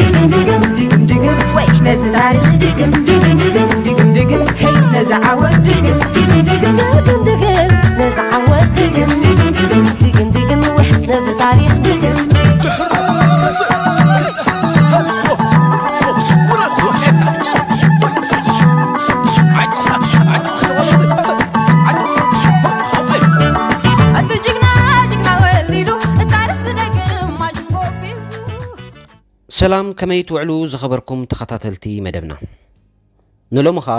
ድግም ድግም ድግም ድግም ወይ ነዚ ታሪኽ ድግም ድግም ድግም ድግም ድግም ሄይ ነዚ ዓወት ድግም ድግም ድግም ድግም ድግም ነዚ ዓወት ድግም ድግም ድግም ድግም ድግም ወይ ነዚ ታሪኽ ድግም። ኣቲ ጅግና ጅግና ወሊዱ ታሪኽ ዝደግም ማጅስኮ ቢዙ። ሰላም፣ ከመይ ትውዕሉ ዝኸበርኩም ተኸታተልቲ መደብና? ንሎሚ ኸኣ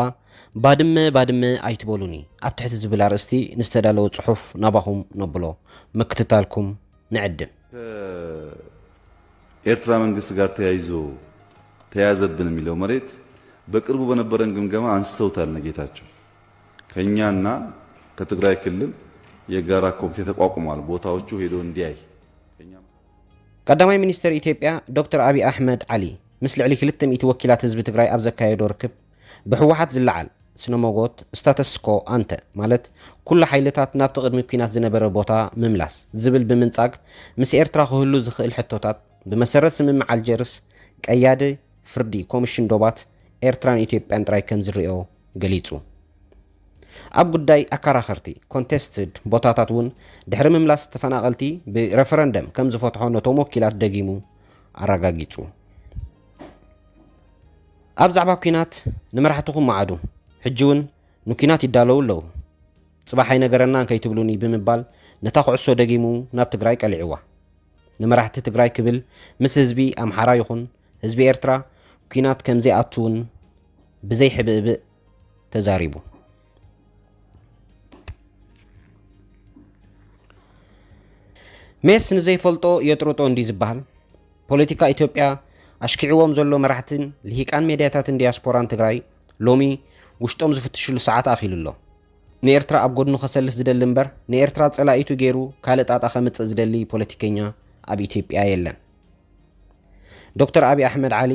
ባድመ ባድመ ኣይትበሉኒ ኣብ ትሕቲ ዝብል ኣርእስቲ ንዝተዳለወ ጽሑፍ ናባኹም ነብሎ። ምክትታልኩም ንዕድም። ከኤርትራ መንግስት ጋር ተያይዞ ተያዘብን የሚለው መሬት በቅርቡ በነበረን ግምገማ አንስተውታል እነ ጌታቸው። ከኛና ከትግራይ ክልል የጋራ ኮሚቴ ተቋቁሟል፣ ቦታዎቹ ሄዶ እንዲያይ። ቀዳማይ ሚኒስትር ኢትዮጵያ ዶክተር ኣብይ ኣሕመድ ዓሊ ምስ ልዕሊ ክልተ ሚእቲ ወኪላት ህዝቢ ትግራይ ኣብ ዘካየዶ ርክብ፣ ብህወሓት ዝለዓል ስነ-መጎት፣ ስታተስኮ ኣንተ፣ ማለት ኩሉ ሓይልታት ናብቲ ቅድሚ ኲናት ዝነበረ ቦታ ምምላስ ዝብል ብምንጻግ፣ ምስ ኤርትራ ክህሉ ዝኽእል ሕቶታት ብመሰረት ስምምዕ ኣልጀርስ ቀያዲ ፍርዲ ኮሚሽን ዶባት ኤርትራን ኢትዮጵያን ጥራይ ከም ዝርእዮ ገሊጹ። ኣብ ጉዳይ ኣከራኸርቲ፣ ኮንቴስትድ፣ ቦታታት እውን ድሕሪ ምምላስ ተፈናቐልቲ ብረፈረንደም ከም ዝፈትሖ ነቶም ወኪላት ደጊሙ ኣረጋጊጹ። ኣብ ዛዕባ ኲናት ንመራሕትኹም መዓዱ፣ ሕጂ እውን ንኲናት ይዳለዉ ኣለዉ፣ ጽባሕ ኣይነገረናን ከይትብሉኒ ብምባል ነታ ኩዕሶ ደጊሙ ናብ ትግራይ ቀሊዕዋ። ንመራሕቲ ትግራይ ክብል ምስ ህዝቢ ኣምሓራ ይኹን ህዝቢ ኤርትራ ኲናት ከም ዘይኣቱ እውን ብዘይሕብእብእ ተዛሪቡ። ሜስ ንዘይፈልጦ የጥርጦ እንዲ ዝበሃል፣ ፖለቲካ ኢትዮጵያ ኣሽኪዕዎም ዘሎ መራሕትን ልሂቃን ሜድያታትን ዲያስፖራን ትግራይ ሎሚ ውሽጦም ዝፍትሽሉ ሰዓት ኣኺሉ ኣሎ። ንኤርትራ ኣብ ጎድኑ ከሰልፍ ዝደሊ እምበር፣ ንኤርትራ ጸላኢቱ ገይሩ ካልእ ጣጣ ከምጽእ ዝደሊ ፖለቲከኛ ኣብ ኢትዮጵያ የለን። ዶክተር ኣብይ ኣሕመድ ዓሊ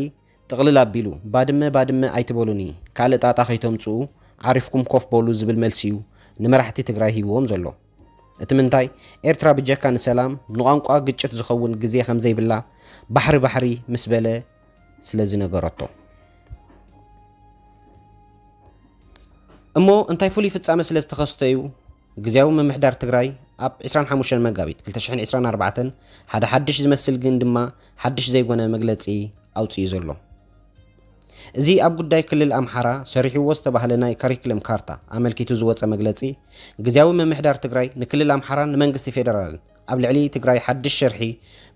ጥቕልል ኣቢሉ፣ "ባድመ፣ ባድመ ኣይትበሉኒ፣ ካልእ ጣጣ ከይተምጽኡ ዓሪፍኩም ኮፍ በሉ" ዝብል መልሲ እዩ ንመራሕቲ ትግራይ ሂብዎም ዘሎ። እቲ ምንታይ፣ ኤርትራ ብጀካ ንሰላም፣ ንቋንቋ ግጭት ዝኸውን ግዜ ከም ዘይብላ ባሕሪ ባሕሪ ምስ በለ ስለ ዝነገረቶ። እሞ እንታይ ፍሉይ ፍጻመ ስለ ዝተኸስተ እዩ ግዝያዊ ምምሕዳር ትግራይ ኣብ ዕስራን ሓሙሽተን መጋቢት ክልተ ሽሕን ዕስራን ኣርባዕተን ሓደ ሓድሽ ዝመስል ግን ድማ ሓድሽ ዘይኮነ መግለጺ ኣውጺኡ ዘሎ? እዚ ኣብ ጉዳይ ክልል ኣምሓራ ሰሪሕዎ ዝተባህለ ናይ ካሪክለም ካርታ ኣመልኪቱ ዝወጸ መግለጺ፣ ግዝያዊ ምምሕዳር ትግራይ ንክልል ኣምሓራን ንመንግስቲ ፌደራልን ኣብ ልዕሊ ትግራይ ሓድሽ ሸርሒ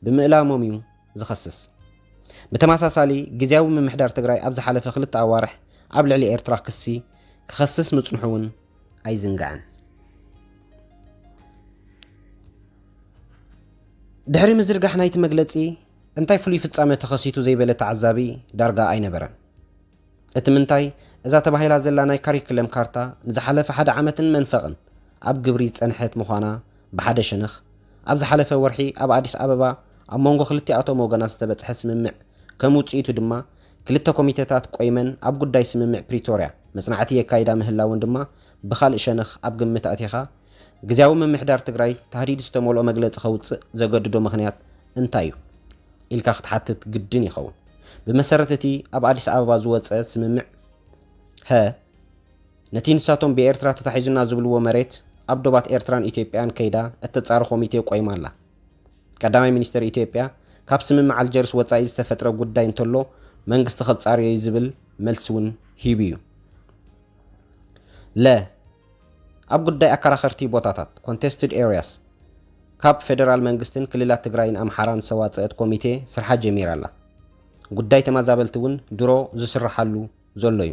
ብምእላሞም እዩ ዝኸስስ። ብተመሳሳሊ፣ ግዝያዊ ምምሕዳር ትግራይ ኣብ ዝሓለፈ ክልተ ኣዋርሕ ኣብ ልዕሊ ኤርትራ ክሲ ክኸስስ ምጽንሑ እውን ኣይዝንጋዕን። ድሕሪ ምዝርጋሕ ናይቲ መግለጺ፣ እንታይ ፍሉይ ፍጻመ ተኸሲቱ ዘይበለ ተዓዛቢ ዳርጋ ኣይነበረን። እቲ ምንታይ፣ እዛ ተባሂላ ዘላ ናይ ካሪክለም ካርታ ንዝሓለፈ ሓደ ዓመትን መንፈቕን ኣብ ግብሪ ዝጸንሐት ምዃና ብሓደ ሸነኽ፣ ኣብ ዝሓለፈ ወርሒ ኣብ ኣዲስ ኣበባ ኣብ መንጎ ክልቲኣቶም ወገናት ዝተበጽሐ ስምምዕ ከም ውጽኢቱ ድማ ክልተ ኮሚተታት ቆይመን ኣብ ጉዳይ ስምምዕ ፕሪቶርያ መጽናዕቲ የካይዳ ምህላወን ድማ ብኻልእ ሸነኽ ኣብ ግምት ኣእቲኻ፣ ግዝያዊ ምምሕዳር ትግራይ ታህዲድ ዝተመልኦ መግለጺ ከውጽእ ዘገድዶ ምኽንያት እንታይ እዩ ኢልካ ክትሓትት ግድን ይኸውን። ብመሰረት እቲ ኣብ ኣዲስ ኣበባ ዝወጸ ስምምዕ፣ ሀ፣ ነቲ ንሳቶም ብኤርትራ ተታሒዙና ዝብልዎ መሬት ኣብ ዶባት ኤርትራን ኢትዮጵያን ከይዳ እተጻሪ ኮሚቴ ቆይማ ኣላ። ቀዳማይ ሚኒስተር ኢትዮጵያ፣ ካብ ስምምዕ ኣልጀርስ ወጻኢ ዝተፈጥረ ጉዳይ እንተሎ መንግስቲ ከጻርዮ እዩ ዝብል መልሲ እውን ሂቡ እዩ። ለ፣ ኣብ ጉዳይ ኣከራኸርቲ ቦታታት፣ ኮንቴስትድ ኤርያስ፣ ካብ ፌደራል መንግስትን ክልላት ትግራይን ኣምሓራን ዝተዋጸአት ኮሚቴ ስርሓ ጀሚራ ኣላ። ጉዳይ ተመዛበልቲ እውን ድሮ ዝስርሓሉ ዘሎ እዩ።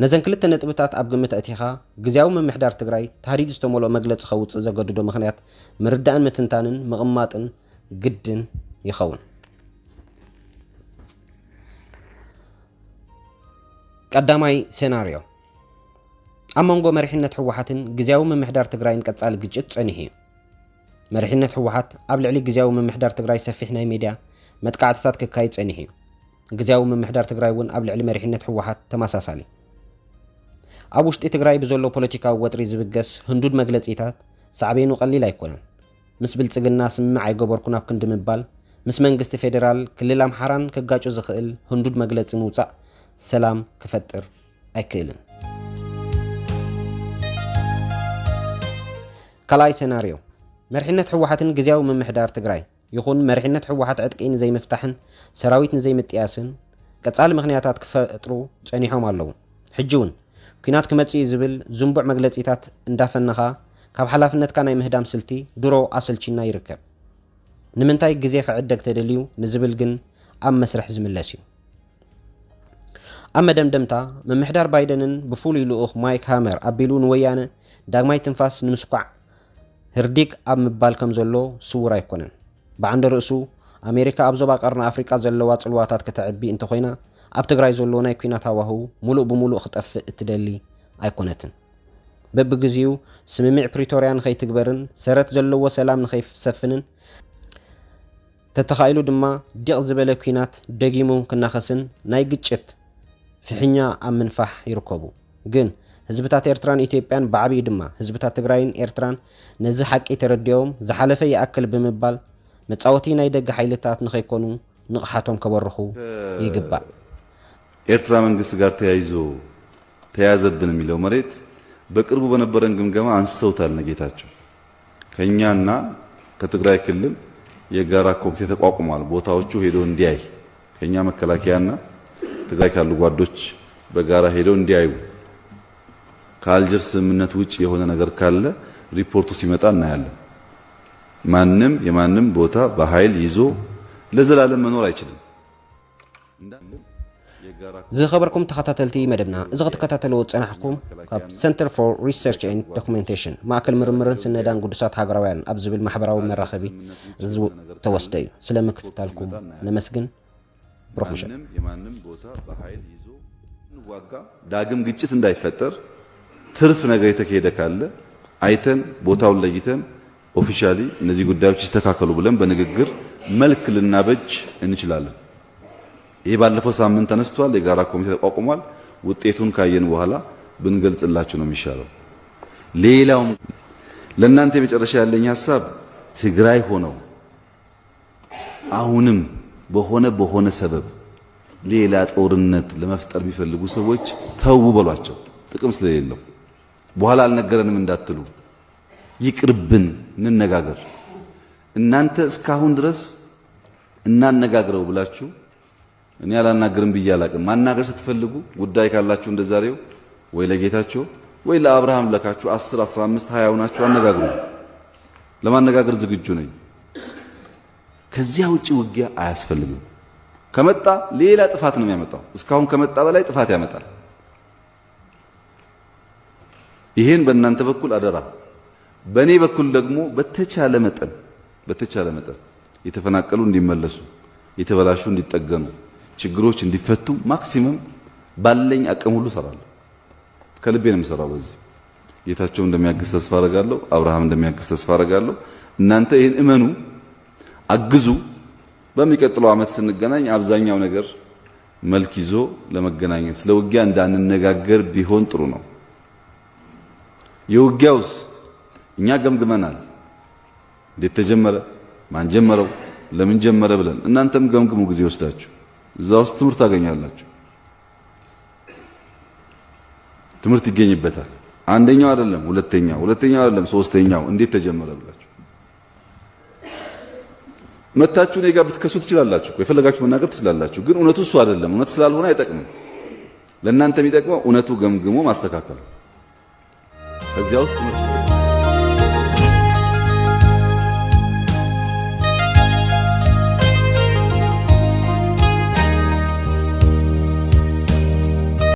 ነዘን ክልተ ነጥብታት ኣብ ግምት ኣእቲኻ፣ ግዝያዊ ምምሕዳር ትግራይ ታህዲድ ዝተመልኦ መግለጺ ከውጽእ ዘገድዶ ምኽንያት ምርዳእን ምትንታንን ምቕማጥን ግድን ይኸውን። ቀዳማይ ሴናርዮ፣ ኣብ መንጎ መሪሕነት ህወሓትን ግዝያዊ ምምሕዳር ትግራይን ቀጻሊ ግጭት ጸኒሑ እዩ። መሪሕነት ህወሓት ኣብ ልዕሊ ግዝያዊ ምምሕዳር ትግራይ ሰፊሕ ናይ ሜድያ መጥቃዕትታት ከካይድ ጸኒሑ እዩ። ግዝያዊ ምምሕዳር ትግራይ እውን ኣብ ልዕሊ መሪሕነት ህወሓት ተመሳሳሊ። ኣብ ውሽጢ ትግራይ ብዘሎ ፖለቲካዊ ወጥሪ ዝብገስ ህንዱድ መግለጺታት ሳዕቤኑ ቀሊል ኣይኮነን። ምስ ብልጽግና ስምምዕ ኣይገበርኩን ኣብ ክንዲ ምባል፣ ምስ መንግስቲ ፌዴራል ክልል ኣምሓራን ከጋጩ ዝኽእል ህንዱድ መግለጺ ምውጻእ ሰላም ክፈጥር ኣይክእልን። ካልኣይ ሴናርዮ፣ መሪሕነት ህወሓትን ግዝያዊ ምምሕዳር ትግራይ ይኹን መሪሕነት ህወሓት ዕጥቂ ንዘይምፍታሕን ሰራዊት ንዘይምጥያስን ቀጻሊ ምኽንያታት ክፈጥሩ ጸኒሖም ኣለዉ። ሕጂ እውን ኲናት ክመጽእ እዩ ዝብል ዝንቡዕ መግለጺታት እንዳፈነኻ ካብ ሓላፍነትካ ናይ ምህዳም ስልቲ ድሮ ኣሰልቺና ይርከብ። ንምንታይ ግዜ ክዕደግ ተደልዩ ንዝብል ግን ኣብ መስርሕ ዝምለስ እዩ። ኣብ መደምደምታ፣ ምምሕዳር ባይደንን ብፍሉይ ልኡኽ ማይክ ሃመር ኣቢሉ ንወያነ ዳግማይ ትንፋስ ንምስኳዕ ህርዲግ ኣብ ምባል ከም ዘሎ ስዉር ኣይኮነን። ብዓንደ ርእሱ፣ ኣሜሪካ ኣብ ዞባ ቀርኒ ኣፍሪቃ ዘለዋ ጽልዋታት ከተዕቢ እንተኾይና፣ ኣብ ትግራይ ዘሎ ናይ ኲናት ሃዋህው ምሉእ ብምሉእ ክጠፍእ እትደሊ ኣይኮነትን። በብግዚኡ ስምምዕ ፕሪቶርያ ንኸይትግበርን ሰረት ዘለዎ ሰላም ንኸይሰፍንን ተተኻኢሉ ድማ ዲቕ ዝበለ ኲናት ደጊሙ ክናኸስን ናይ ግጭት ፍሕኛ ኣብ ምንፋሕ ይርከቡ። ግን ህዝብታት ኤርትራን ኢትዮጵያን ብዓብዩ ድማ ህዝብታት ትግራይን ኤርትራን ነዚ ሓቂ ተረዲኦም ዝሓለፈ ይኣክል ብምባል መጻወቲ ናይ ደገ ሓይልታት ንኸይኮኑ ንቕሓቶም ከበርኹ ይግባእ። ኤርትራ መንግስት ጋር ተያይዞ ተያዘብን የሚለው መሬት በቅርቡ በነበረን ግምገማ አንስተውታል እነ ጌታቸው። ከኛና ከትግራይ ክልል የጋራ ኮሚቴ ተቋቁሟል። ቦታዎቹ ሄዶ እንዲያይ ከኛ መከላከያና ትግራይ ካሉ ጓዶች በጋራ ሄደው እንዲያዩ ከአልጀርስ ስምምነት ውጭ የሆነ ነገር ካለ ሪፖርቱ ሲመጣ እናያለን። ማንም የማንም ቦታ በኃይል ይዞ ለዘላለም መኖር አይችልም። ዝኸበርኩም ተኸታተልቲ መደብና፣ እዚ ክትከታተልዎ ዝጸናሕኩም ካብ Center for Research and Documentation፣ ማእከል ምርምርን ስነዳን ግዱሳት ሃገራውያን ኣብ ዝብል ማሕበራዊ መራኸቢ ዝተወስደ እዩ። ስለ ምክትታልኩም ነመስግን። ብሩኽ ምሸት። ማንም የማንም ቦታ በኃይል ይዞ እንዋጋ፣ ዳግም ግጭት እንዳይፈጠር ትርፍ ነገር የተካሄደ ካለ አይተን ቦታውን ለይተን ኦፊሻሊ እነዚህ ጉዳዮች ይስተካከሉ ብለን በንግግር መልክ ልናበጅ እንችላለን። ይሄ ባለፈው ሳምንት ተነስቷል። የጋራ ኮሚቴ ተቋቁሟል። ውጤቱን ካየን በኋላ ብንገልጽላችሁ ነው የሚሻለው። ሌላውም ለእናንተ የመጨረሻ ያለኝ ሐሳብ ትግራይ ሆነው አሁንም በሆነ በሆነ ሰበብ ሌላ ጦርነት ለመፍጠር የሚፈልጉ ሰዎች ተው በሏቸው፣ ጥቅም ስለሌለው። በኋላ አልነገረንም እንዳትሉ፣ ይቅርብን፣ እንነጋገር። እናንተ እስካሁን ድረስ እናነጋግረው ብላችሁ እኔ አላናግርም ብዬ አላቅም። ማናገር ስትፈልጉ ጉዳይ ካላችሁ እንደዛሬው ወይ ለጌታቸው ወይ ለአብርሃም ለካችሁ አስር አስራ አምስት ሃያ ሆናችሁ አነጋግሩ። ለማነጋገር ዝግጁ ነኝ። ከዚያ ውጪ ውጊያ አያስፈልግም። ከመጣ ሌላ ጥፋት ነው የሚያመጣው። እስካሁን ከመጣ በላይ ጥፋት ያመጣል። ይሄን በእናንተ በኩል አደራ። በእኔ በኩል ደግሞ በተቻለ መጠን በተቻለ መጠን የተፈናቀሉ እንዲመለሱ፣ የተበላሹ እንዲጠገኑ፣ ችግሮች እንዲፈቱ ማክሲመም ባለኝ አቅም ሁሉ እሰራለሁ። ከልቤ ነው የምሰራው። በዚህ ጌታቸው እንደሚያግዝ ተስፋ አደርጋለሁ። አብርሃም እንደሚያግዝ ተስፋ አደርጋለሁ። እናንተ ይህን እመኑ፣ አግዙ። በሚቀጥለው ዓመት ስንገናኝ አብዛኛው ነገር መልክ ይዞ ለመገናኘት ስለ ውጊያ እንዳንነጋገር ቢሆን ጥሩ ነው። የውጊያውስ እኛ ገምግመናል። እንዴት ተጀመረ፣ ማን ጀመረው፣ ለምን ጀመረ ብለን። እናንተም ገምግሙ ጊዜ ወስዳችሁ። እዛ ውስጥ ትምህርት ታገኛላችሁ። ትምህርት ይገኝበታል። አንደኛው አይደለም ሁለተኛው፣ ሁለተኛው አይደለም ሶስተኛው፣ እንዴት ተጀመረ ብላችሁ መታችሁ እኔ ጋር ብትከሱ ትችላላችሁ። የፈለጋችሁ መናገር ትችላላችሁ። ግን እውነቱ እሱ አይደለም። እውነት ስላልሆነ አይጠቅምም። ለእናንተ የሚጠቅመው እውነቱ ገምግሞ ማስተካከል። ከዚያ ውስጥ ትምህርት